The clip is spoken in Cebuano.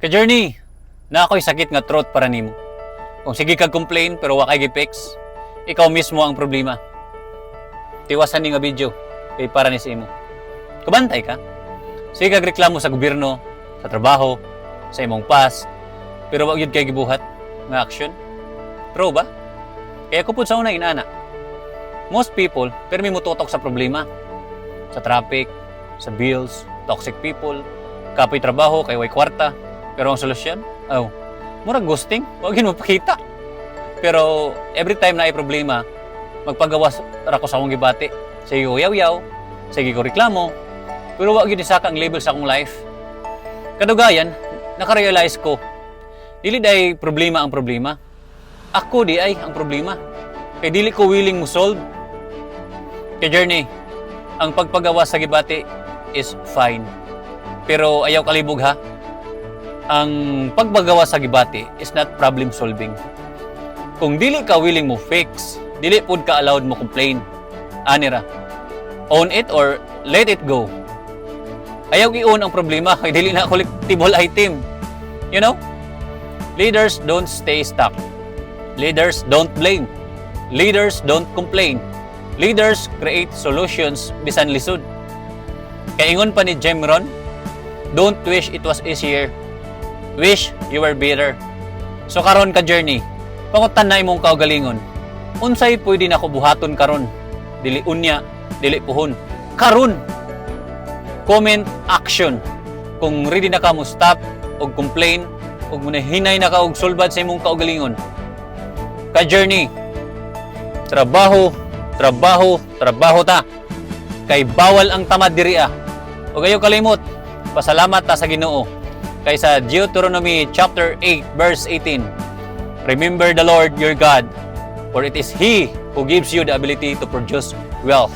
Ka-journey, naa ko'y sakit nga truth para nimo. Kung sige kag complain pero wa kay gi-fix, ikaw mismo ang problema. Tiwasan ni nga video kay para ni sa imo. Kabantay ka. Sige kag reklamo sa gobyerno, sa trabaho, sa imong past, pero wa gyud kay gibuhat nga action. True ba? Kay ako pud sa una inana. Most people permi mututok sa problema. Sa traffic, sa bills, toxic people, kapoy trabaho kay way kwarta. Pero ang solusyon? Oh, murag ghosting, wa gyud mopakita. Pero every time naay problema, magpagawas ra ko sa akong gibati. Sige ko yaw-yaw, sige ko reklamo, pero wa gyud isaka ang label sa akong life. Kadugayan, nakarealize ko, dili diay problema ang problema. Ako diay ang problema. Kay dili ko willing mo solve. Kay journey, ang pagpagawas sa gibati is fine. Pero ayaw kalibog ha. Ang pagpagawas sa gibati is not problem solving. Kung dili ka willing mo fix, dili pud ka allowed mo complain. Ani ra. Own it or let it go. Ayaw i-own ang problema kay dili na collectible item. You know? Leaders don't stay stuck. Leaders don't blame. Leaders don't complain. Leaders create solutions bisan lisod. Kaingon pa ni Jim Rohn, "Don't wish it was easier. Wish you were better." So karon ka journey, pangutan-a imong kaugalingon. Unsay pwede nako buhaton karon? Dili unya, dili puhon. Karon. Comment "action" kung ready na ka mo stop og complain og hinay na ka og sulbad sa imong kaugalingon. Ka journey, trabaho, trabaho, trabaho ta. Kay bawal ang tamad diri ah. Ug ayaw kalimot, pasalamat ta sa Ginoo. Kay sa Deuteronomy chapter 8 verse 18, "Remember the Lord your God, for it is He who gives you the ability to produce wealth."